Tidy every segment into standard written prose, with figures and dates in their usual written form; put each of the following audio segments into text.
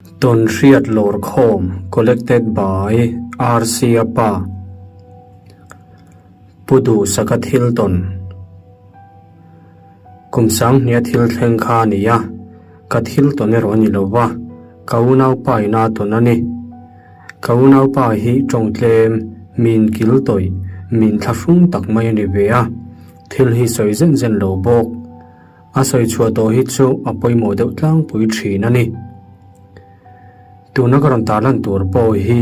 Tawnhriat Lawrkhawm Collected by RC Apa Pu Duhsaka thil tawn Kum sanghnia thil thleng kha a ni a, ka thil tawn erawh a ni lo va, ka unaupa in a tawn a ni. Ka unaupa hi tawng tlem, min kil tawih, min thlahrung tak mai a ni ve a, thil hi sawi zen zen lo bawk. A sawi chhuah tawh hi chu a pawimawh deuh tlangpui thin a ni. Tuna ka rawn tarlan tur pawh hi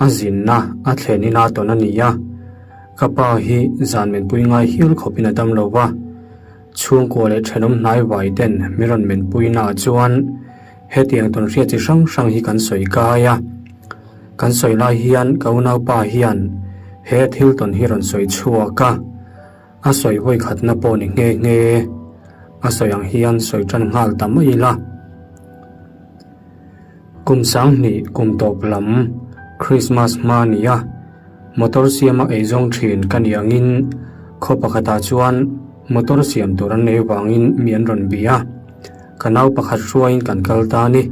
a zinna a thlen ina tawn a ni a, ka pa hi zan menpui ngai hial khawpin a dam lo va, chhungkua leh thenawm hnai vai ten min rawn menpui naah chuan hetiang tawn hriat chi hrang hrang hi kan sawi kai a. Kan sawi lai hian ka unaupa hian he thil tawn hi rawn sawi chhuak a. A sawi vawi khatna pawh ni nghe nghe. A sawi ang hian sawi tan nghal ta mai ila. Kum 2000 kum tawp lam Christmas hma nia motor siama eizawng thin ka ni angin khaw pakhatah chuan motor siam tur an nei vangin mi an rawn bih a, ka nau pakhat hruaiin kan kal ta a ni.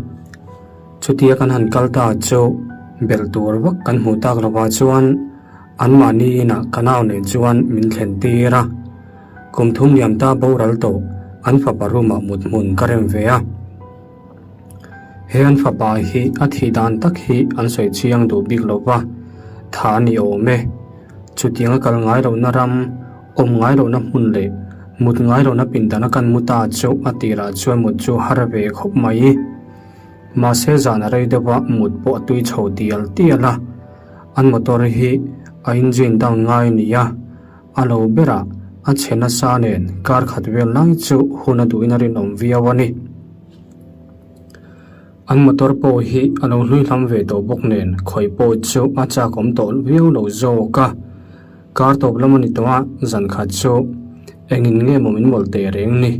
Chutia kan han kal ta chu belh tur vak kan hmuh tak lovah chuan Anmahni inah ka nau nen chuan min thlen tir a, kum thum liam ta boral tawh an fapa room-ah mut hmun ka rem ve a. He an fapa hi a thih dan tak hi an sawi chiang duh bik lo va, tha a ni awm e. Chutianga kal ngai lohna ram, awm ngai lohna hmun leh mut ngai lohna pindan a kan mu ta chu a tirah chuan mut chu har ve khawp mai. Mahse zan a rei deuh a mut pawh a tui chho tial tial a. An motor hi a engine down ngai a ni a, a lo berah a chhe nasa nen kar khat vel lai chu hun a duhin a rinawm viau a ni. An motor pawh hi a lo hlui hlam ve tawh bawk nen khawi pawh chu a chak awm tawh viau lo zawk a. Kar tawp lam a ni tawh a, zan khat chu engin nge maw min mawlh teh reng ni.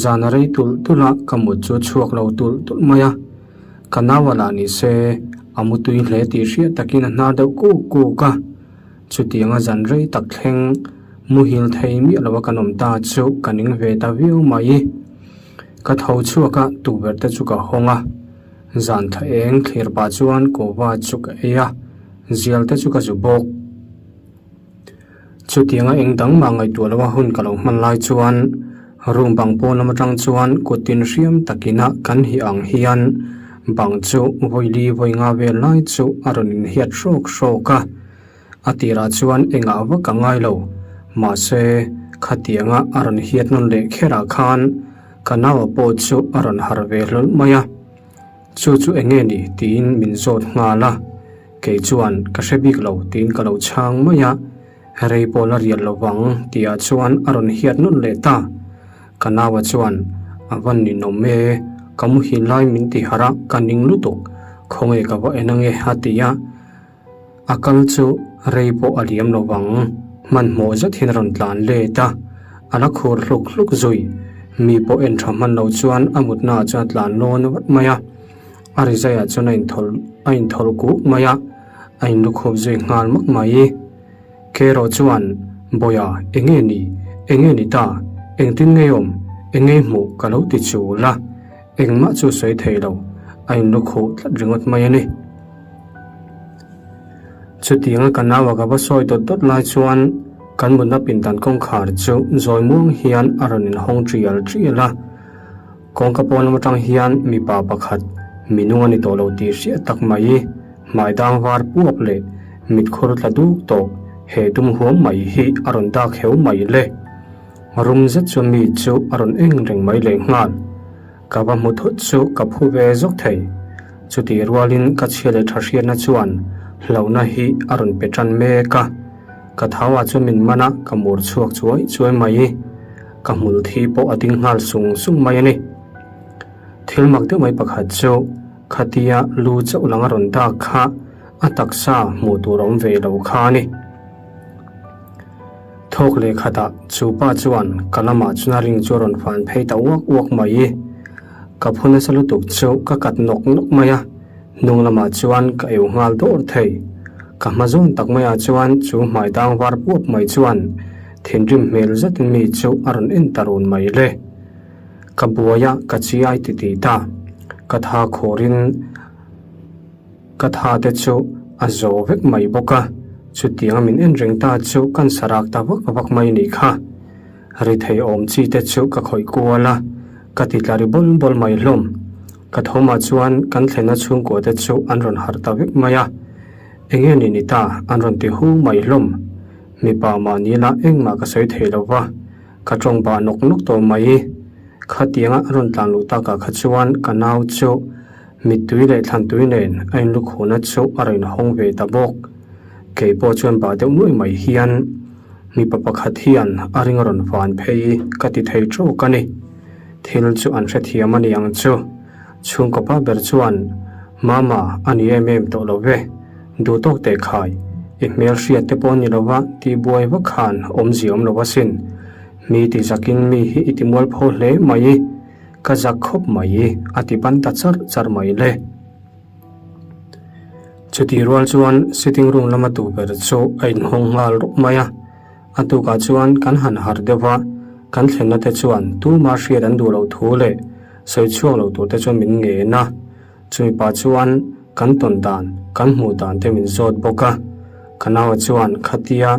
Zan a rei tulh tulh a, ka mut chu a chhuak lo tulh tulh mai a. Ka nau a lah ni se, a mu tui hle tih hriat takin a hnar deuh kuk kuk a. Chutianga zan rei tak thleng muhil thei miah lo a kan awm ta chu ka ning ve ta viau mai. Ka tho chhuak a, tukverh te chu ka hawng a. Zan thla eng thlir pah chuan kawva chu ka ei a, zial te chu ka zu bawk. Chutianga eng dang mah ngaihtuah loha hun ka lo hman lai chuan room bang pawn lam atang chuan kut tin hriam takina kan hi ang hian bang chu vawi li vawi nga vel lai chu a rawn inhiat hrawk hrawk a. A tirah chuan engah vak a ngai lo. Mahse, khatianga a rawn hiat nawn leh kherah khan ka naua pawh chu a rawn harh ve hlawl mai a. Chu chu enge ni tiin min zawt nghal a. Kei chuan ka hre bik lo tiin ka lo chhang mai a, rei pawh la riat lo vang tihah chuan a rawn hiat nawlh leh ta. Ka naua chuan a van ninawm e, ka muhil lai min ti harh a, ka ning lutuk, khawnge ka va en ange a ti a. A kal chu rei pawh a liam lo vang, hmanhmawh zet hian a rawn tlan let a, a la khur hluk hluk zui. Mi pawh en tha hman lo chuan a mutnaah chuan a tlan lawn vat mai a. A rizaiah chuan a inthawlh a inthawlh kuk mai a, a inlukhup zui nghal mak mai. Kero chuan, Bawiha, enge ni? Enge ni ta? Engtin ngei awm? Engei hmuh ka lo ti chul a, engmah chu sawi thei lo, a inlukhuh tlat ringawt mai a ni. Chutianga ka naua ka va sawi dawt dawt lai chuan kan mutna pindan kawngkhar chu zawi muang hian a rawn inhawng tial tial a. Kawngka pawn lam atang hian mipa pakhat minung a ni tawh lo tih hriat tak mai, hmai dang var puap leh mitkhur tla duk tawh he dum huam mai hi a rawn dak heu mai le. Rum zet chuan mi chu a rawn eng reng mai leh nghal. Ka va hmu thut chu ka phu ve zawk thei. Chutih rualin ka chhia leh tha hriatna chuan hlauhna hi a rawn pe tan mek a. Ka thauah chuan min man a, ka mur chhuak chuai chuai mai. Ka hmul thi pawh a ding nghal sung sung mai a ni. Thil mak deuh mai pakhat chu khatia lu chauh lang a rawn dak kha a taksa hmuh tur a awm ve lo kha a ni. Thawk leh khatah chu pa chuan ka lamah chuan a ring chu a rawn fan phei ta uak uak mai. Ka phu nasa lutuk chu ka kat nawk nawk mai a, hnung lamah chuan ka eu nghal dawr thei. Ka hma zawn tak maiah chuan chu hmai dang var puap mai chuan Thinrim hmel zetin mi chu a rawn en ta run mai le. Ka buai a, ka chi ai ti ti ta. Ka tha khawrin. Ka tha te chu a zo vek mai bawk a, chutianga min en reng ta chu kan sarak ta vak vak mai nih kha. Ri thei awm chi te chu ka khawih kual a, ka ti tla ri bawl bawl mai hlawm. Ka thawmah chuan kan thlenna chhungkua te chu an rawn harh ta vek mai a, enge ni ni ta an rawn ti hu mai hlawm. Mipa mahni lah engmah ka sawi thei lo va, ka tawng bah nawk nawk tawh mai. Khatianga a rawn tlan luh takah kha chuan ka nau chu mittui leh thlantui nen a inlukhuna chu a rawn inhawng ve ta bawk. Kei pawh chuan bah deuh nuai mai hian mipa pakhat hian a ring a rawn van phei ka ti thei tawk a ni. Thil chu an hrethiam a ni ang chu. Chhungkaw pa ber chuan, Mama, a ni em em tawh lo ve. Duh tawk teh khai. I hmel hriat te pawh ni lo va, tihbuai vak khan awmzia awm lo asin. Mi ti zakin mi hi i ti mualpho hle mai. Ka zak khawp mai, a ti ban ta charh charh mai le. Chutih rual chuan sitting room lama tu ber chu a inhawng nghal rawk mai a. A tukah chuan kan han harh deuh a, kan thlenna te chuan tuma hriat an duh loh thu leh sawi chhuak lo tur te chuan min ngen a. Chumi pah chuan kan tawn dan, kan hmuh dan te min zawt bawk a. Ka naua chuan khatia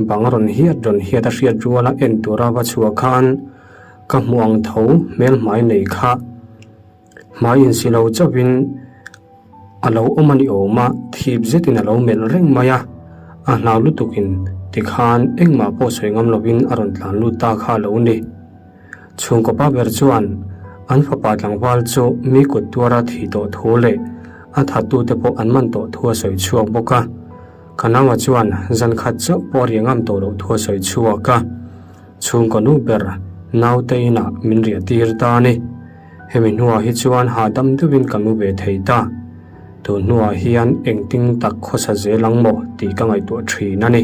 bang rawn hiat rawn hiat a hriat ruala en tura va chhuah khan ka hmuh ang tho hmel hmai nei kha hmai insi lo chauhin a lo awm a ni awm a, thip zetin a lo melh reng mai a. A hlau lutukin tikhan engmah pawh sawi ngam lovin a rawn tlan lut ta kha a lo ni. Chhungkaw pa ber chuan an fapa tlangval chu mi kut tuara thi tawh thu leh a thattute pawh an man tawh thu a sawi chhuak bawk a. Ka naua chuan zan khat chauh pawh a riah ngam tawh loh thu a sawi chhuak a. Chhungkaw nu ber naute inah min riah tir ta a ni. Hemi hnuah hi chuan hahdam deuhin ka mu ve thei ta. Tun hnuah hian engtin tak khawsa zel ang maw tih ka ngaihtuah thin a ni.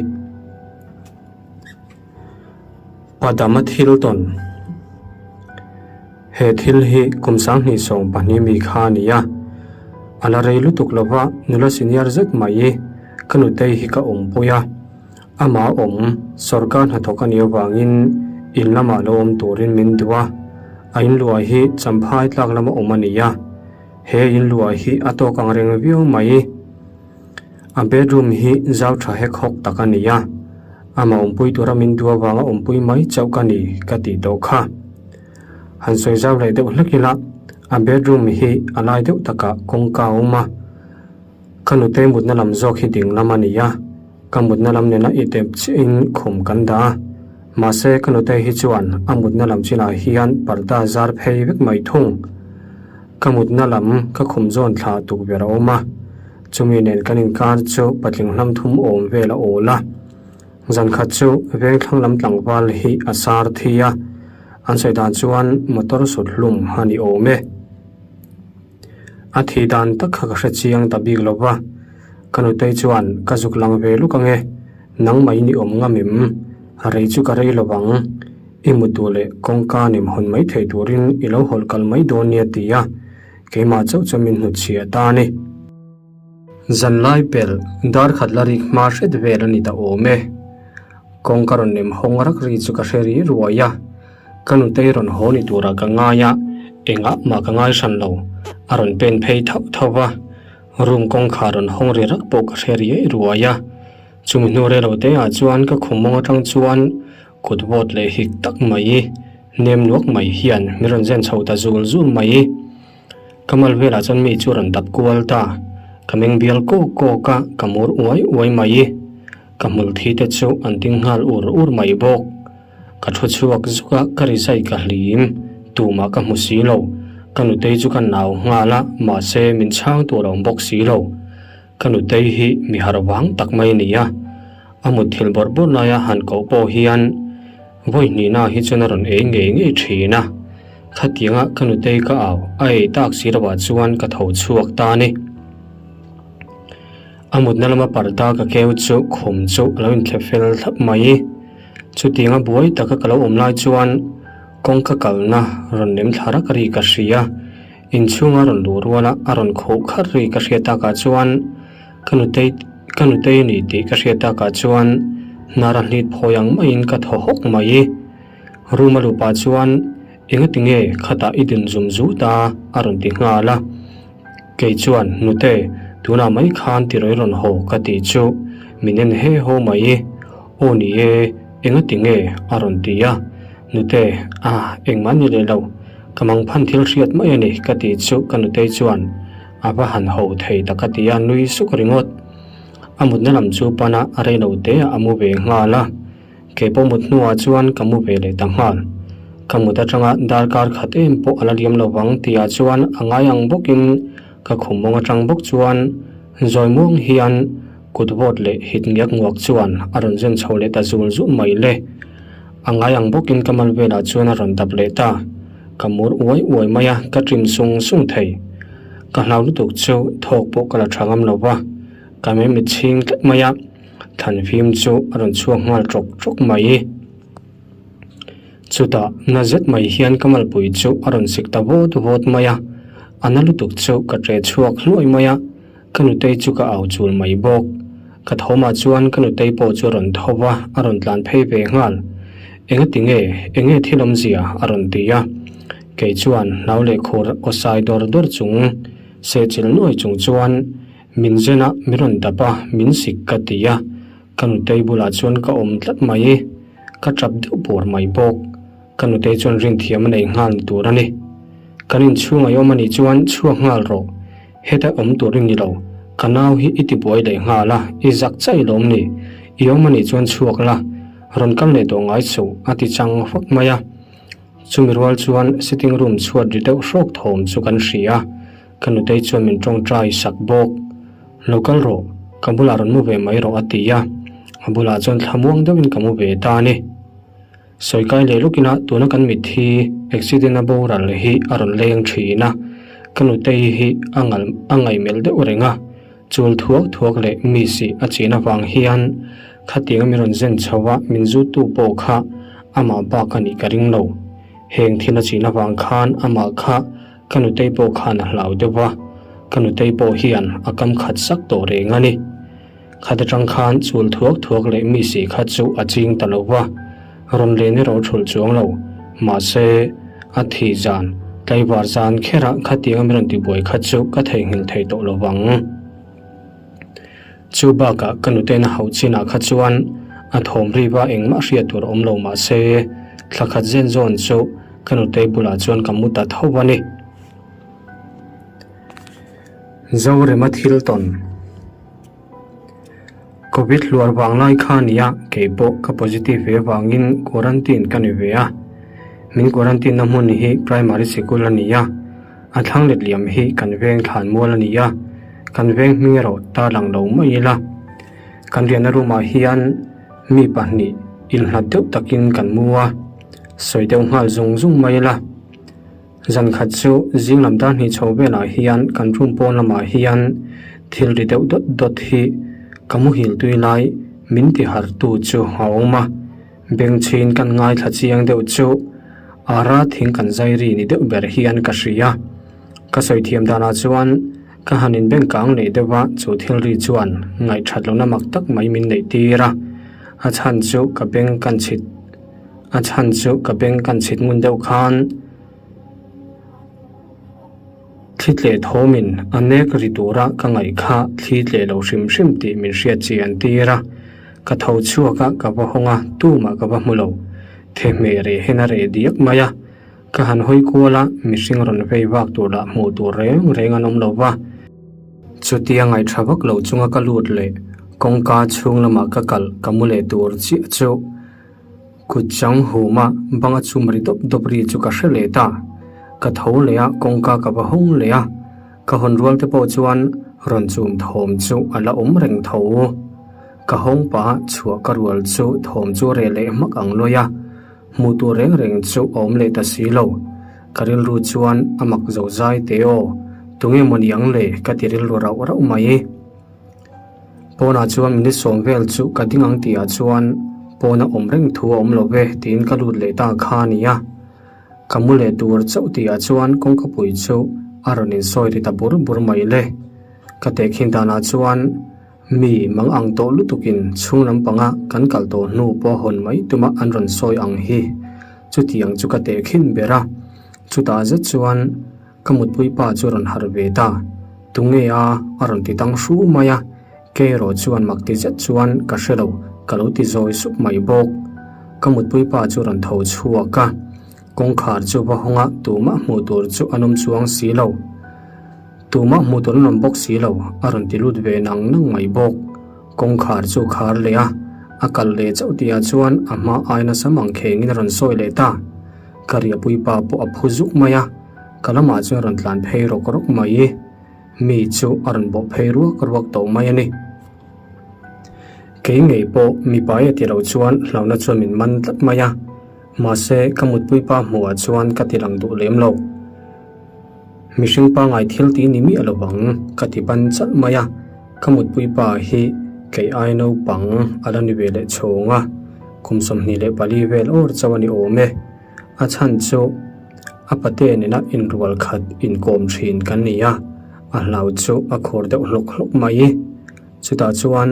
Padama thil tawn. He thil hi kum 2020 mi kha a ni a. A la rei lutuk lova nula senior zet mai i ka nutei hi ka awmpui a. Amah awm sorkar hnathawk a nih avangin in lamah lo awm turin min duh a. A inluah hi Champhai tlak lama awm a ni a. He inluah hi a tawk ang reng viau mai. A bedroom hi zau tha hek hawk tak a ni a, amah awmpui tura min duh avanga awmpui mai chauh ka ni ka tih tawh kha. Han sawi zau leh deuh hlek ila, a bedroom hi a lai deuh takah kawngka a awm a, ka nute mutna lam zawk hi ding lam a ni a, ka mutna lam nena i dep chiahin khum kan dah a, mahse ka nute hi chuan a mutna lam chinah hian parda zar phei vek mai thung. Ka mutna lam ka khum zawn thla tukverh a awm a, chumi nen kan inkar chu patling hlam thum awm vel a awl a. Zan khat chu vengthlang lam tlangval hi a sar thi a, an sawi dan chuan motor sut hlum a ni awm e. A thih dan tak kha ka hre chiang ta bik lo va, ka nutei chuan ka zuk lang ve luk ang e, nangmah in i awm ngam em? Rei chu ka rei lo vang. I mut duh leh kawngka nem hawn mai thei turin i lo hawlh kal mai dawn nia ti a, keimah chauh chuan min hnutchhiah ta a ni. Zanlai pelh dar khat la rik hma hret vel a ni ta awm e. Kawngka rawn nem hawng rak ri chu ka hre ri ruai a, ka nutei rawn haw ni turah ka ngai a, engah mah ka ngai hran lo, a rawn pen phei thauh thauh va, room kawngkhar rawn hawng ri rak pawh ka hre riai ruai a, chumi hnu rei lo te ah chuan ka khum mawng atang chuan Kut vawt leh hik tak mai, nem nuak mai hian min rawn zen chho ta zul zul mai. Ka mal velah chuan mi chu rawn dap kual ta, ka meng bial kawk kawk a, ka mur uai uai mai. Ka hmul thi te chu an ding nghal ur ur mai bawk. Ka thu chhuak zuk a, ka rizai ka hlim, tumah ka hmu si lo. Ka nutei chu ka nau nghal a, mahse min chhang tur a awm bawk si lo. Ka nutei hi mi harh vang tak mai a ni a, a mutthilh bawrh bawrh laia han koh pawh hian vawi hnihna hi chuan a rawn ei ngei ngei thin a. Khatianga ka nutei ka au a ei tak si lovah chuan ka tho chhuak ta a ni. A mutna lama parda ka keu chu khum chu a lo inthlep fel thlap mai. Chutianga buai taka ka lo awm lai chuan kawngka kalna rawn nem thla rak ri ka hria. Inchhunga rawn luh ruala a rawn khuh kharh ri ka hriat takah chuan ka nutei ka nutei a ni tih ka hriat takah chuan hnar a hlit phawi ang maiin ka thaw hawk mai. Room a luh pah chuan engati nge khatah i din zum zut a a rawn ti nghal a. Kei chuan nute. Tunah mai khan tirawi rawn haw ka tih chu min en he haw mai. Aw ni e, engati nge? a rawn ti a. Nute, ah, engmah ni leh lo. Ka mangphan thil hriat mai a ni ka tih chu ka nutei chuan a va han ho thei ta ka ti a, nui suk ringawt. A mutna lam chu pana a rei lo te ah a mu ve nghal a. Kei pawh mut hnuah chuan ka mu ve leh ta nghal. Ka mut atanga darkar khat em pawh a la liam lo vang tihah chuan a ngai ang bawkin ka khum mawng atang bawk chuan zawi muang hian kut vawt leh hit ngiak nguak chuan a rawn zen chho leh ta zul zul mai le. A ngai ang bawkin ka mal velah chuan a rawn dap leh ta. Ka mur uai uai mai a, ka trim sung sung thei. Ka hlau lutuk chu thawk pawh ka la tha ngam lo va, ka mei chhing tlat mai a. Thanfim chu a rawn chhuak nghal ṭawk ṭawk mai. Chutah na zet mai hian ka malpui chu a rawn sik ta vawt vawt mai a, a na lutuk chu ka ṭe chhuak hluai mai a, ka nutei chu ka au chul mai bawk. Ka thawmah chuan ka nutei pawh chu a rawn tho va, a rawn tlan phei ve nghal. Engati nge, enge thil awmzia? a rawn ti a. Kei chuan hlau leh khur aw sai dawr dawr chung, sehchilh nuai chung chuan, Min zen a, min rawn dap a, min sik ka ti a, ka nutei bulah chuan ka awm tlat mai. Ka tap deuh pur mai bawk. Ka nutei chuan rinthiam a nei nghal ni tur a ni. Kan inchhung a i awm a nih chuan chhuak nghal rawh. Heta awm tur i ni lo. Ka nau hi i tibuai leh nghal a, i zak chaih lawm ni. I awm a nih chuan chhuak la, rawn kal leh tawh ngai suh, a ti chang fak mai a. Chumi rual chuan sitting room chhuat ri deuh hrawk thawm chu kan hria a. Ka nutei chuan min tawngtai sak bawk. Lo kal rawh, ka bulah rawn mu ve mai rawh a ti a. A bulah chuan thlamuang deuhin ka mu ve ta a ni. Sawi kai leh lawkina tuna kan mitthi accident a boral hi a rawn leng thin a. Ka nutei hi a ngal a ngaihmelh deuh reng a. Chul thuak thuak leh mi sih a chin avang hian khatianga min rawn zen chho a min zuttu pawh kha amah bak a nih ka ring lo. Heng thil a chin avang khan amah kha Ka nutei pawh khan a hlau deuh va, ka nutei pawh hian a kam khat sak tawh reng a ni. Khat atang khan chul thuak thuak leh mi si kha chu a ching ta lo va, rawn len erawh thulh chuang lo. Mahse, a thi zan, tlaivar zan kherah khatianga min rawn tibuai kha chu ka theihnghilh thei tawh lo vang. Chu bakah ka nutena hauh chinah kha chuan a thawm ri va engmah hriat tur awm lo mahse, thla khat zen zawn chu ka nutei bulah chuan ka mu ta tho a ni. Zorema thil tawn. Covid hluar vang lai kha nia kei pawh ka positive ve vangin quarantine ka ni ve a. Min quarantine na hmun hi primary sikul a ni a. A thlang let liam hi kan veng thlan mual a ni a, kan veng hming erawh tarlang lo mai ila. Kan riahna room ah hian mi pahnih inhlat deuh takin kan mu a, sawi deuh nghal zung zung mai ila. Zan khat chu zing lam dar hnih chho velah hian kan room pawn lamah hian thil ri deuh dawt dawt hi ka muhil tui lai min ti harh tu chu a awm a. Bengchhin kan ngaithla chiang deuh chu Ara thing kan zai ri ni deuh ber hian ka hria. Ka sawi thiam danah chuan ka han inbeng kang leh deuh a, chu thil ri chuan ngaihthat lohna mak tak mai min neih tir a. A chhan chu ka beng kan chhit a chhan chu ka beng kan chhit ngun deuh khan Thli tleh thawmin a nek ri tura ka ngaih kha thli tleh lo hrim hrim tih min hriat chi an tir a. Ka tho chhuak a, ka va hawng a, tumah ka va hmu lo. Thehmeh reh hen a reh diak mai a. Ka han hawi kual a, mihring rawn vei vak tur lah hmuh tur reng reng an awm lo va. Chutia ngaihṭha vak lo chunga ka lut leh kawngka chhung lamah ka kalh ka mu leh tur chiah chu. Kut chang huma banga chum ri dawp dawp ri chu ka hre leh ta. Ka tho leh a, kawngka ka va hawng leh a. Ka hawn rual te pawh chuan rawn chum thawm chu a la awm reng tho. Ka hawng pah chhuah ka rual chu thawm chu reh leh hmak ang lawi a. Hmuh tur reng reng chu a awm leh ta si lo. Ka rilru chuan a mak zo zai teh aw, tunge maw ni ang le ka ti rilru rauh rauh mai. Pawnah chuan minute sawm vel chu ka ding ang tihah chuan pawna awm reng thu a awm lo ve tiin ka lut leh ta kha a ni a. Ka mu leh tur chauh tihah chuan kawngkapui chu a rawn insawi ri ta bur bur mai le. Ka tehkhin danah chuan mi mang ang tawh lutukin chhung lampanga kan kal tawh hnu pawh hawn mai tuma an rawn sawi ang hi chutiang chu ka tehkhin ber a. Chutah zet chuan. Ka mutpui pa chu rawn harh ve ta. Tunge a? a rawn ti tang hru mai a, kei erawh chuan mak ti zet chuan ka hre lo, ka lo ti zawi sup mai bawk. Ka mutpui pa chu rawn tho chhuak a, kawngkhar chu va hawng a, tumah hmuh tur chu an awm chuang si lo. Tumah hmuh tur an awm bawk si lo, a rawn ti lut ve nang nang mai bawk. Kawngkhar chu khar leh a, a kal leh chauh tihah chuan a hma ai nasa mang khengin a rawn sawi leh ta. Ka riahpui pa pawh a phu zuk mai a, ka lamah chuan rawn tlan phei rawk rawk mai. Mi chu a rawn bawh phei ruak ruak tawh mai a ni. Kei ngei pawh mipa e ti lo chuan hlauhna chuan min man tlat mai a, mahse ka mutpui pa hmuhah chuan ka ti lang duh lem lo. Mihring pangai thil tih ni miah lo ang ka ti ban chalh mai a, ka mutpui pa hi kei ai naupang a la ni ve leh chhawng a, kum 24 vel awr chauh a ni awm e. A chhan chu a pate nena inrual khat inkawm thin kan ni a, a hlau chu a khur deuh hlawk hlawk mai. Chutah chuan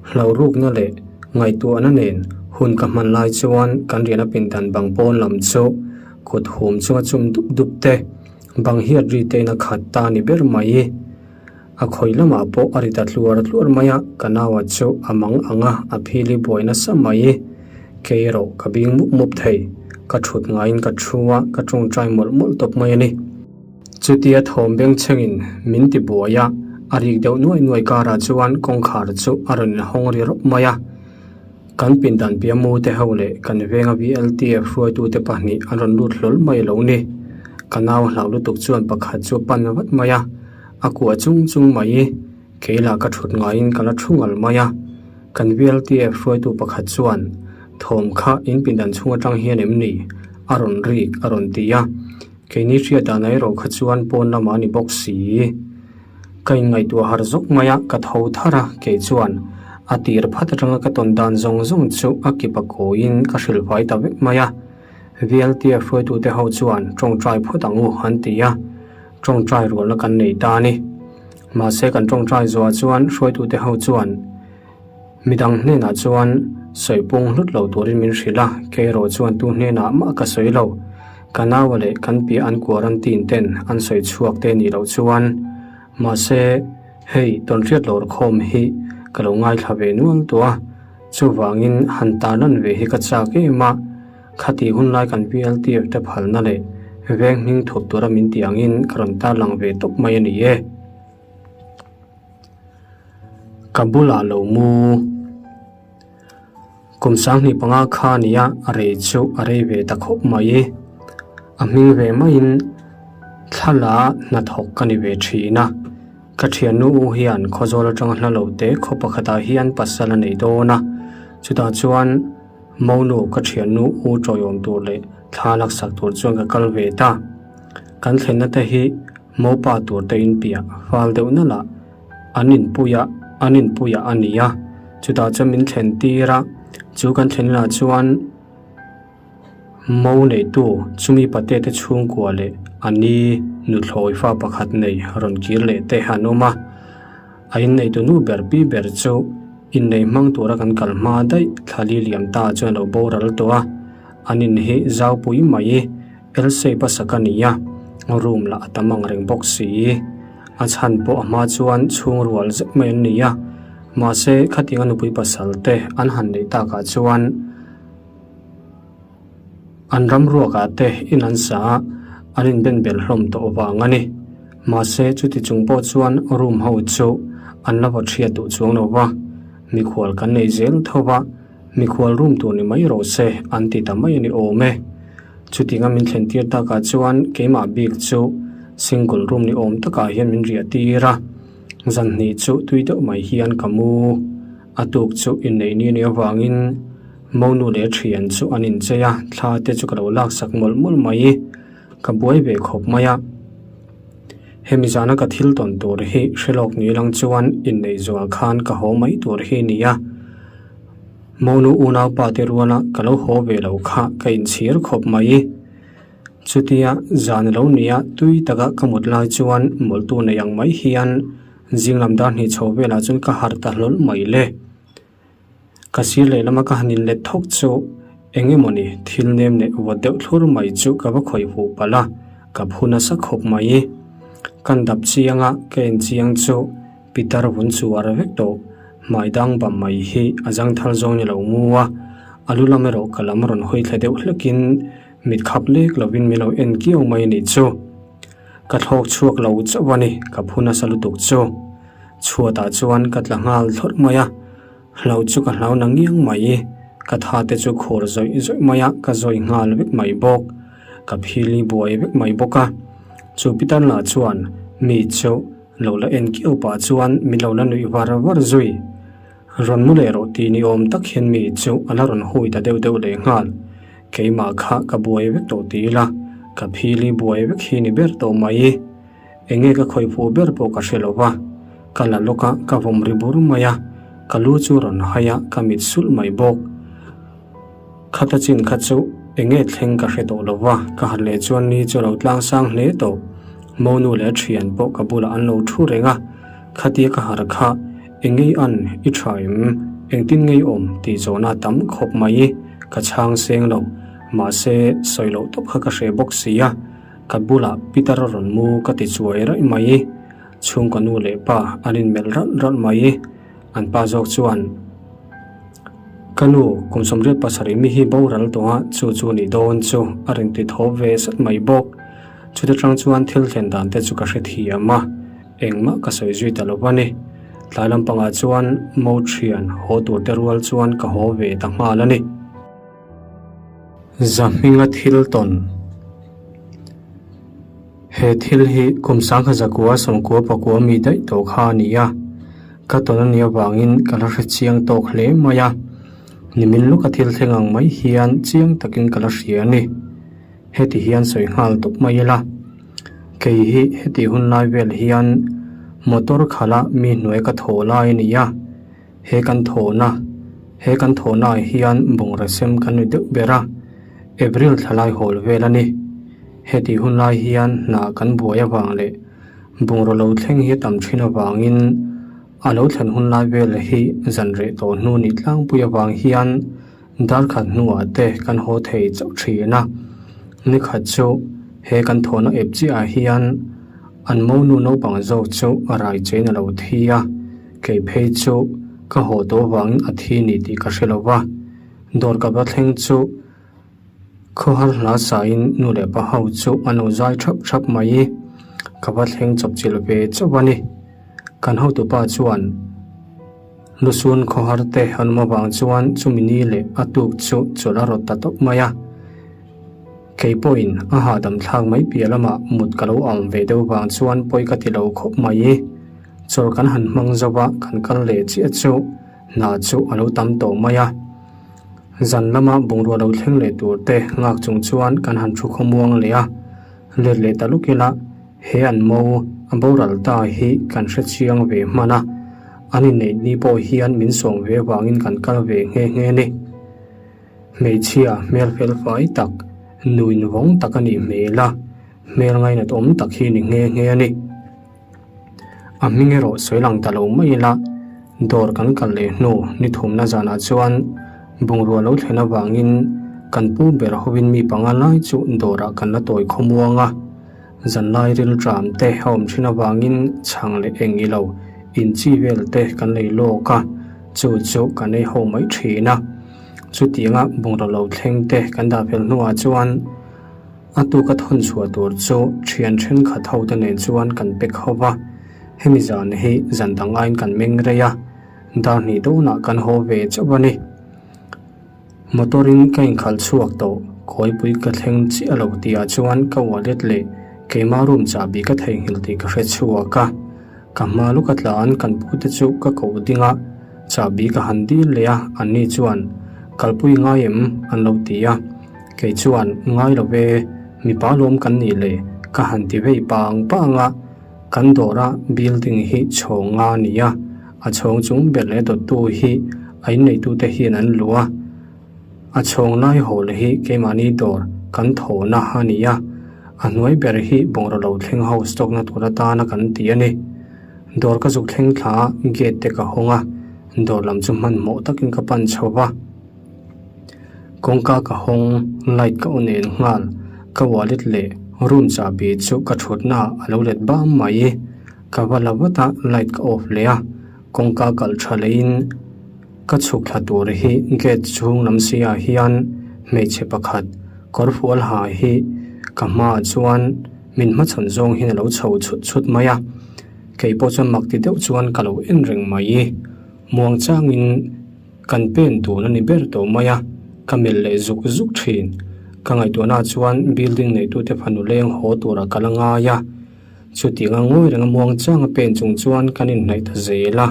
hlauhrukna leh ngaihtuahna nen hun ka hman lai chuan kan riahna pindan bang pawn lam chu kut hum chunga chum dup dup te, bang hiat ri tein a khat ta ni ber mai. A khawi lamah pawh a ri ta tluar tluar mai a, ka naua chu a mang ang a, a phili buai nasa mai. Kei erawh ka bing mup mup thei, ka thut ngaiin ka thu a, ka tawngtai mawlh mawlh tawp mai a ni. Chutia thawm bengchhengin min ti buai a, a rik deuh nuai nuai karah chuan kawngkhar chu a rawn inhawng ri rawp mai a. Kan pindan piah mu te ho leh kan venga VLTF hruaitute pahnih an rawn lut hlawl mai lo ni. Ka nau hlau lutuk chuan pakhat chu pan vat mai a, a kuah chung chung mai. Kei lah ka thut ngaiin ka la thu ngal mai a. Kan VLTF hruaitu pakhat chuan thawm kha in pindan chhung atang hian em ni? A rawn rik a rawn ti a. Keini hriat dan erawh kha chuan pawn lamah a ni bawk si. Ka inngaihtuah har zawk mai a, ka tho thar a, kei chuan a tir phat atanga ka tawn dan zawng zawng chu a kip a kawiin ka hrilh fai ta vek mai a. VLTF hruaitute ho chuan tawngtai phawt ang u an ti a, tawngtai rualna kan nei ta a ni. Mahse kan tawngtai zuah chuan hruaitute ho chuan Midang hnenah chuan sawi pung hlut lo turin min hrilh a, kei erawh chuan tu hnenah mah ka sawi lo. Ka naua leh kan piah an quarantine ten an sawi chhuak te nih loh chuan. Mahse, hei tawnhriat lawr khawm hi ka lo ngaithla ve nual tawh a, chuvangin han tarlan ve hi ka chak em a, khatih hunlai kan VLTF te phalna leh veng hming thup tura min tih angin ka rawn tarlang ve tawp mai a ni e. Ka bulah lo mu. Kum 25 kha nia a rei chu a rei ve ta khawp mai. A hming ve maiin thla hnathawk ka ni ve thin a. Ka thiannu u hian Khawzawl atanga hla lo te khaw pakhatah hian pasal a nei dawn a. Chutah chuan Monu ka thiannu u tawiawm tur leh thla laksak tur chuan ka kal ve ta. Kan thlenna te hi Mopa tur te in piah fal deuh nalh ah an inpui a, an inpui ah a ni a, chutah chuan min thlen tir a, chu kan thlen inah chuan Mo neitu chumi pate te chhungkua leh a ni nuthlawi fa pakhat nei rawn kir leh te an awm a, a inneitu nu ber pi ber chu innei hmang tura kan kal hma daih thlali liam ta chuan a lo boral tawh a, an in hi zaupui mai. Elsaip a sak a ni a, room lah a tam ang reng bawk si. A chhan pawh a hma chuan chhung rual zet mai an ni a, mahse khatianga nupui pasal te an han neih takah chuan an ram ruakah te in an sa a, an inben bel hlawm tawh vang a ni. Mahse chuti chung pawh chuan room ho chu an la vaw chhiat duh chuang lo va, mikhual kan nei zel tho va, Mikhual room tur ni mai rawh se an ti ta mai a ni awm e. Chutinga min thlen tir takah chuan keimah bik chu single room ni awm takah hian min riah tir a, zan hnih chu tui deuh mai hian ka mu. A tuk chu inneih ni anih avangin monu leh thian chu an inchei a, thla te chu ka lo laksak mawlh mawlh mai. Ka buai ve khawp mai a. Hemi zana ka thil tawn tur hi hrelawk ni lang chuan inneih zual khan ka haw mai tur hi a ni a. Monu unaupa te ruala ka lo haw ve lo kha ka inchhir khawp mai. Chutia zan lo nia tui taka ka mut lai chuan mawlhtu nei ang mai hian zing lam dar hnih chho velah chuan ka harh ta hlawl mai le. Ka sir lehlam a ka han inlet thawk chu eng emawni thil nem leh vawt deuh thlur mai chu ka va khawih huh palh a, ka phu nasa khawp mai. Kan dap chiang a, ka en chiang chu Pitar vun chuar vek tawh. Hmai dang bam mai hi a zangthal zawng ni lo mu a, a lu lam erawh ka lam rawn hawi thla deuh hlekin mit khap lek lovin min lo en kiau mai a nih chu. Ka thlawk chhuak lo chauh a ni, ka phu nasa lutuk chu. Chhuatah chuan ka tla nghal thlawrh mai a, hlau chu ka hlau na ngiang mai. Ka tha te chu khur zawih zawih mai a, ka zawi nghal vek mai bawk. Ka phili buai vek mai bawk a. Chu Pitar lah chuan mi chu lo la en kiau pah chuan min lo la nuih var var zui. Rawn mu leh rawh ti ni awm tak hian mi chu a la rawn hui ta deuh deuh leh nghal. Keimah kha ka buai vek tawh ti ila, ka phili buai vek hi ni ber tawh mai. Enge ka khawih fuh ber pawh ka hre lo va, ka la lawk a, ka vawm ri bur mai a, ka lu chu rawn hai a, ka mit sulh mai bawk. Khata chin kha chu enge thleng ka hre tawh lo va, ka harh leh chuan ni chu a lo tlang sang hle tawh. Monu leh a thian pawh ka bulah an lo thu reng a, khatia ka harh kha engei an i tha em, engtin ngei awm tih zawhna a tam khawp mai, ka chhang seng lo, mahse sawi loh tawp kha ka hre bawk si a, ka bulah Peter a rawn mu ka ti chuai raih mai, chhungkaw nu leh pa an inmelh ralh ralh mai. An pa zawk chuan, Ka nu, kum 87 mi hi boral tawh a, chu chu nih dawn chu a rawn ti thaw ve sat mai bawk. Chuta tang chuan thil thlen dan te chu ka hre thiam a, engmah ka sawi zui ta lo a ni. Tlai lampangah chuan mo thian haw tur te rual chuan ka haw ve ta nghal a ni. Zahminga thil tawn. He thil hi kum sangha zakua sawmkua pakua mi daih tawh kha a ni a, ka tawn a nih avangin ka la hre chiang tawk hle mai a, nimin lawka thil thleng ang mai hian chiang takin ka la hria a ni. Heti hian sawi nghal tawp mai ila, kei hi heti hun lai vel hian motor khala mi hnuai ka thaw lai a ni a, He kan thawhna, He kan thawhnaah hian bungraw sem kan ni deuh ber a, April thla lai hawl vel a ni. Hetih hun lai hian hna kan buai avang leh bungraw lo thleng hi a tam thin avangin a lo thlen hun lai vel hi zan reh tawh hnu nih tlangpui avang hian darkhat hnuah te kan haw thei chauh thin a. Nikhat chu he kan thawhna ep chiahah hian an monu naupang zawk chu a rai chein a lo thi a. Kei phei chu ka haw tawh vangin a thi ni tih ka hre lo va, dawr ka va thleng chu khawhar hla sain nu leh pa ho chu an lo zai thap thap mai i ka va thleng chawp chilh ve chauh a ni. Kan hotupa chuan lusun khawhar te an awm avang chuan chumi ni leh a tuk chu chawlh a rawt ta tawp mai a. Kei pawhin a hahdam thlak mai piah lamah mut ka lo awm ve deuh vang chuan pawi ka ti lo khawp mai i. Chawr kan han hmang zo a, kan kal leh chiah chu hna chu a lo tam tawh mai a. Zan lama bungrua lo thleng leh tur te nghak chung chuan kan han thu khawmuang leh a, let leh ta luk ila he an mo a boral ta hi kan hre chiang ve hman a, an inneih ni pawh hian min sawm ve vangin kan kal ve nghe nghe a ni. Hmeichhia hmel fel fai tak, nuin vawng tak a nih hmel a, hmel ngainat awm tak hi ni nghe nghe a ni. A hming erawh sawi lang ta lo mai ila, dawr kan kal leh hnu ni thumna zanah chuan bungrua lo thlen avangin kan pu ber hovin mi panga lai chu dawrah kan la tawi khawmuang a. Zanlai rilṭam te a awm thin avangin chhang leh eng i lo inchi vel te kan lei lawk a, chu chu kan ei ho mai thin a. Chutianga bungrua lo thleng te kan dah fel hnuah chuan, A tuka thawn chhuah tur chu thian thenkhat ho te nen chuan kan pack ho va, hemi zan hi zan dang aiin kan meng rei a, dar hnih dawnah kan haw ve chauh a ni. Motor in ka inkhalh chhuak tawh, kawipui ka thleng chiah lo tihah chuan ka wallet leh keima room chahbi ka theihnghilh tih ka hre chhuak a, ka hma luka tlan kan pute chu ka koh ding a, chahbi ka han dil leh a, anni chuan kalpui ngai em an lo ti a. Kei chuan ngai lo ve, mipa lawm kan nih le, ka han ti vei pang pang a, kan dawra building hi chhawng nga a ni a, a chhawng chung ber leh dawttu hi a inneitute hian an luh a, a chhawng lai hawl hi keimahni dawr kan thawhna a ni a, a hnuai ber hi bungraw lo thleng ho stock na tur atana kan ti a ni. Dawr ka zuk thleng thla a, gate te ka hawng a, dawr lam chu hmanhmawh takin ka pan chho va. Kawngka ka hawng, light ka on en nghal, ka wallet leh Room chahbi chu ka thutna ah a lo let bam mai. Ka va la vat a, light ka off leh a, kawngka kalh tha leiin ka chhuk thla tur hi gate chhung lam si ah hian hmeichhe pakhat kawr fual ha hi ka hmaah chuan min hmachhawn zawng hian a lo chho chhut chhut mai a, kei pawh chuan mak ti deuh chuan ka lo en reng mai. Muang changin kan pen tun a ni ber tawh mai a, ka melh leh zuk zuk thin. Ka ngaihtuahna chuan building neitute fanu leng haw turah ka la ngai a. Chutianga ngawi renga muang changa pen chung chuan kan inhnaih ta zel a,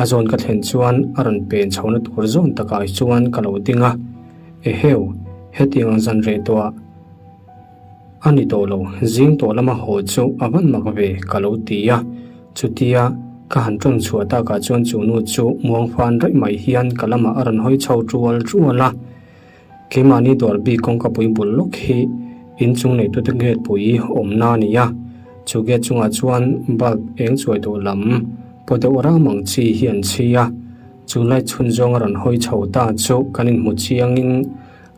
a zawn ka thlen chuan a rawn pen chhohna tur zawn takah chuan ka lo ding a, Eheu, hetiang ang zan reh tawh ah a ni tawh lo, zing tawh lama haw chu a van mak ve ka lo ti a, chutia ka han tawng chhuah takah chuan chu nu chu muang fan raih mai hian ka lamah a rawn hawi chho tual tual a. Keimahni dawr bik kawngkapui bul lawk hi inchung neitute gate pui awmna a ni a, chu gate chungah chuan bulb eng chuai duh lam paw deuh ram ang chi hi an chhi a, chu light chhun zawng a rawn hawi chho ta chu kan inhmu chiangin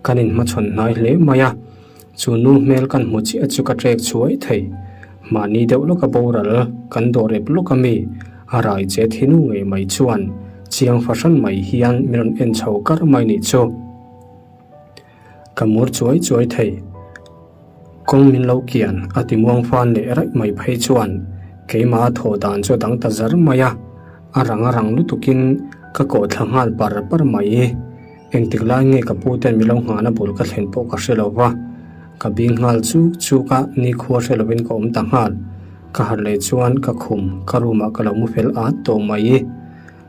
kan inhmachhawn hnai hle mai a, chu nu hmel kan hmu chiah chu ka trek chhuai thei. Mahni deuh lawka boral kan dawr ep lawk a mi a rai che thi nu ngei mai chuan chiang fahran mai hian min rawn en chho kar mai nih chu. Ka mur chuai chuai thei. Kawng min lo kian a ti muang fan leh raih mai phei chuan keimah a thawh dan chu a dang ta zar mai a, a rang a rang lutukin ka kawh thla nghal par par mai. Engtik lai nge ka pu ten min lo nghahna bul ka thlen pawh ka hre lo va, ka bing nghal chuk chuk a, nikhua hre lovin ka awm ta nghal. Ka harh leh chuan ka khum, ka room ah ka lo mu fel at tawh mai.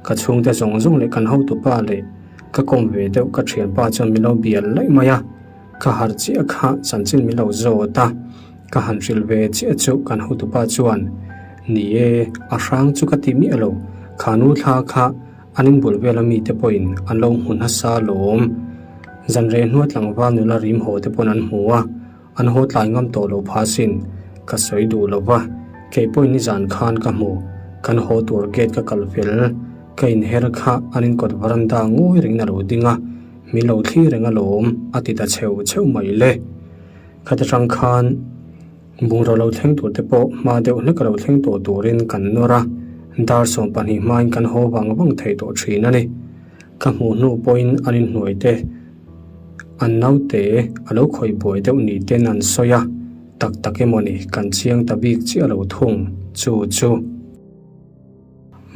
Ka chhungte zawng zawng leh kan hotupa leh ka kawm ve deuh ka thianpa chuan min lo bial laih mai a, ka harh chiah kha chanchin min lo zawt a, ka han hrilh ve chiah chu kan hotupa chuan, Ni e, a hrang chu ka ti miah lo, kha nu thla kha An inbul vela mite pawhin an lo hmu nasa lawm. Zan reh hnua tlangval nula rim haw te pawn an hmu a, an haw tlai ngam tawh lo pha sin. Ka sawi duh lo va, kei pawhin nizan khan ka hmu. Kan haw tur gate ka kal fel, ka inher kha an inkawt varanda ngawi rengin a lo ding a, min lo thlir reng alawm, a ti ta chheu chheu mai le. Khata tang khan. Bungraw lo thleng tur te pawh hma deuh hlek a lo thleng tawh turin kan nawr a, dar 12 hmain kan haw vang vang thei tawh thin a ni. Ka hmuh hnu pawhin an inhnuai te, an naute a lo khawih buai deuh ni ten an sawi a, tak tak emaw ni kan chiang ta bik chiah lo thung chu chu.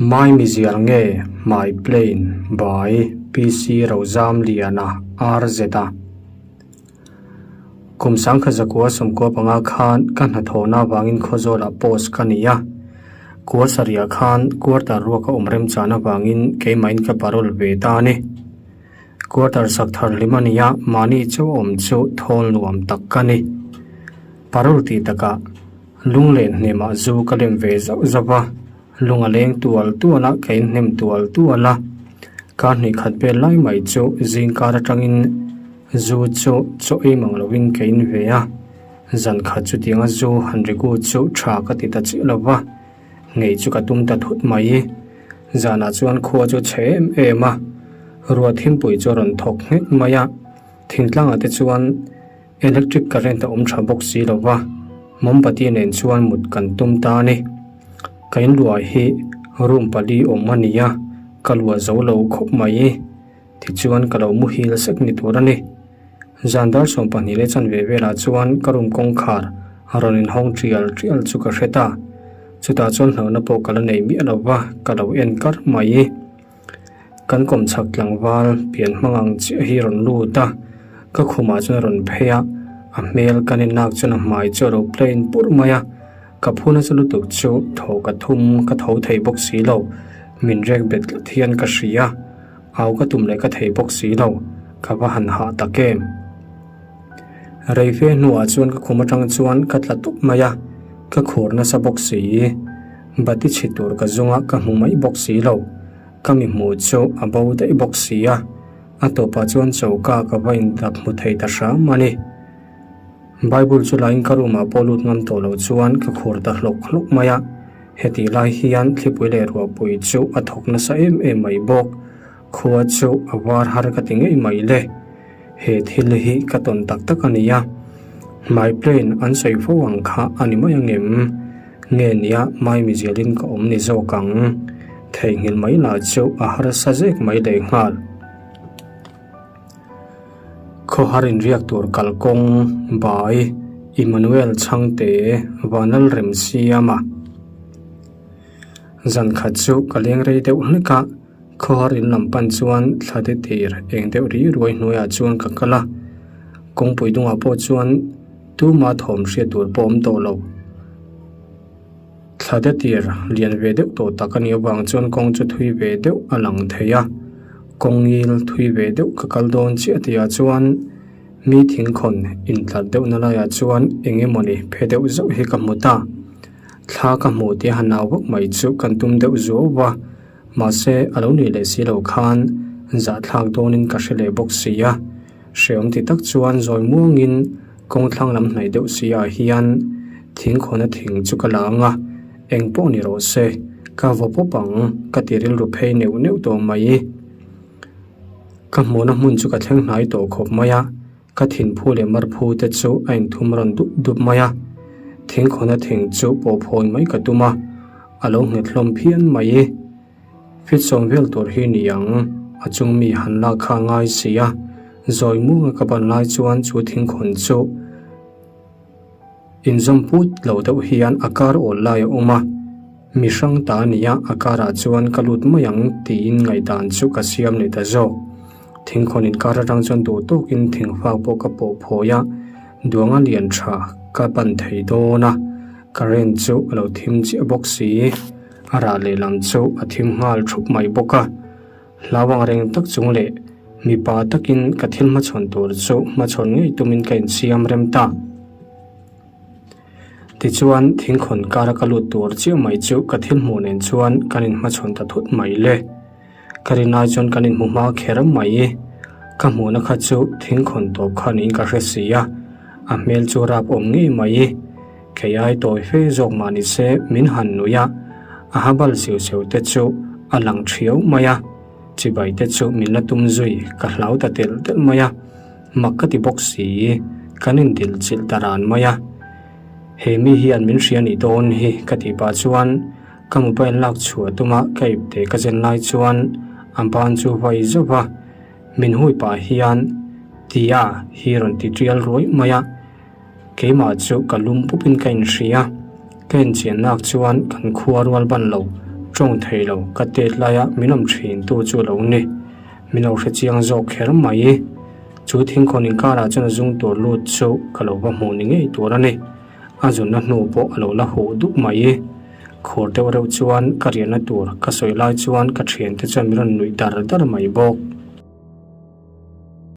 Mai mizial nge Mai Plain by PC Rozamliana RZ a. Kum sangkhat zakua sawmkua panga khan ka hnathawhna avangin Khawzawlah post ka nei a. Kua sarihah khan quarter ruak a awm remchan avangin keimahin ka parole ve ta a ni. Quarter sak thar hlim a ni a, mahni chauh awm chu thawl nuam tak ka ni. Parole tih takah lunglen hnemah zu ka lem ve zauh zauh a, lung a leng tual tual a, ka inhnem tual tual a. Kar hnih khat vel lai mai chu zingkar atangin Zu chu chaw ei mang lovin ka in ve a, zan khat chutianga zu han rigu chu tha ka ti ta chiah lo va, ngei chu ka tum ta thut mai. Zanah chuan khua chu chhe em em a, ruah thimpui chu a rawn thawk nghek mai a, thingtlangah te chuan electric current a awm tha bawk si lo va, mombati nen chuan mut kan tum ta a ni. Ka inluah hi room pali awm a ni a, ka luah zo lo khawp mai. Tichuan ka lo muhil sek ni tur a ni. Zan dar 12 leh chanve velah chuan ka room kawngkhar a rawn inhawng tial tial chu ka hre ta. Chutah chuan hlauhna pawh ka la nei miah lo va, ka lo en kar mai. Kan kawmchhak tlangval pian hmang ang chiah hi rawn lut a, ka khumah chuan a rawn phei a, a hmel kan inlak chuan a hmai chu a lo plain purh mai a. Ka phu nasa lutuk chu thaw ka thum ka tho thei bawk si lo, min rek bet tlat hian ka hria. Au ka tum leh ka thei bawk si lo, ka va han hah tak em? Rei fe hnuah chuan ka khum atang chuan ka tla tup mai a, ka khur nasa bawk si. Bati chhi tur ka zunga ka hmu mai bawk si lo, ka mi hmuh chu a bo daih bawk si a, a tawpah chuan choka ka va indap hmu thei ta hram a ni. Bible chu lain ka room ah pawh lut ngam tawh lo chuan ka khur ta hlawk hlawk mai a, hetih lai hian thlipui leh ruahpui chu a thawk nasa em em mai bawk. Khua chu a var har ka ti ngei mai le. He thil hi ka tawn tak tak a ni a. Hmai plain an sawi fo ang kha a ni mai angem? Nge nia maimi zialin ka awm ni zawk ang? Theihnghilh mai lah chu a harsa zek mai lehnghal. Khawhar inriak tur kalkawng by Emmanuel Chhangte Vanlal Remsiama. Zan khat chu ka leng rei deuh hlek a, khawhar in lam pan chuan thla te tir eng deuh ri ruai hnuaiah chuan ka kal a, kawngpui dungah pawh chuan tuma thawm hriat tur pawh awm tawh lo. Thla te tir lian ve deuh tawh tak a nih avang chuan kawng chu thui ve deuh a lang thei a, kawng ngil thui ve deuh ka kal dawn chiah tihah chuan mi thingkhawn intlar deuhna laiah chuan eng emawni phe deuh zauh hi ka hmu ta. Thla ka hmuh tih a han au vak mai chu kan tum deuh zuau va, mahse a lo nih leh si lo khan zahthlak dawnin ka hre leh bawk si a. Hreawm ti tak chuan zawi muangin kawng thlang lam hnaih deuh si ah hian thingkhawna thing chu ka la ang a, eng pawh ni rawh se, ka vaw pawp ang ka ti rilru phei neuh neuh tawh mai. Ka hmuhna hmun chu ka thleng hnai tawh khawp mai a. Ka thinphu leh marphu te chu a inthum rawn dup dup mai a, thingkhawna thing chu pawh phawi mai ka tum a, a lo nghet hlawm phian mai. Fit sawm vel tur hi ni ang, a chung mi han lak kha a ngai si a, zawi muanga ka ban lai chuan chu thingkhawn chu inzawm put lo deuh hian a kar awl lai a awm a, mi hrang ta a ni a, a karah chuan ka lut mai ang tiin ngaihdan chu ka siam leh ta zawk. Thingkhawn inkar atang chuan duh tawkin thingfak pawh ka pawh phawi a, duanga lian tha ka pan thei dawn a, current chu a lo thim chiah bawk si, a rah lehlam chu a thim nghal thup mai bawk a. Hlau ang reng tak chung leh mipa takin ka thil hmachhawn tur chu hmachhawn ngei tumin ka insiam rem ta. Tichuan thingkhawn kara ka lut tur chiah mai chu ka thil hmuh nen chuan kan inhmachhawn ta thut mai le. Ka rinai chuan kan inhmu hma kher mai. Ka hmuhna kha chu thingkhawn tawp kha niin ka hre si a, a hmel chu rap awm ngei mai. Kei ai tawi fe zawk mah ni se min han nui a, a ha bal siu siu te chu a lang thiau mai a, chibai te chu min la tum zui ka hlau ta telh telh mai a, mak ka ti bawk si, kan indil chilh ta ran mai a. He mi hian min hria nih dawn hi ka tih pah chuan Ka mobile lak chhuah tuma ka ipte ka zen lai chuan a ban chu vai zauh va, min hui pah hian Tia hi rawn ti tial ruai mai a, keimah chu ka lum pupin ka inhria. Ka inchiannak chuan kan khua rual ban lo, tawng thei lo ka tet laia min awm thin tu chu lo ni. Min lo hre chiang zawk kher mai. Chu thingkhawn inkarah chuan a zung tur lut chu ka lo va hmuh ni ngei tur a ni. A zunna hnu pawh a lo la huh dup mai. Khur deuh reuh chuan ka riahna tur ka sawi lai chuan ka thiante chuan min rawn nuih dar dar mai bawk.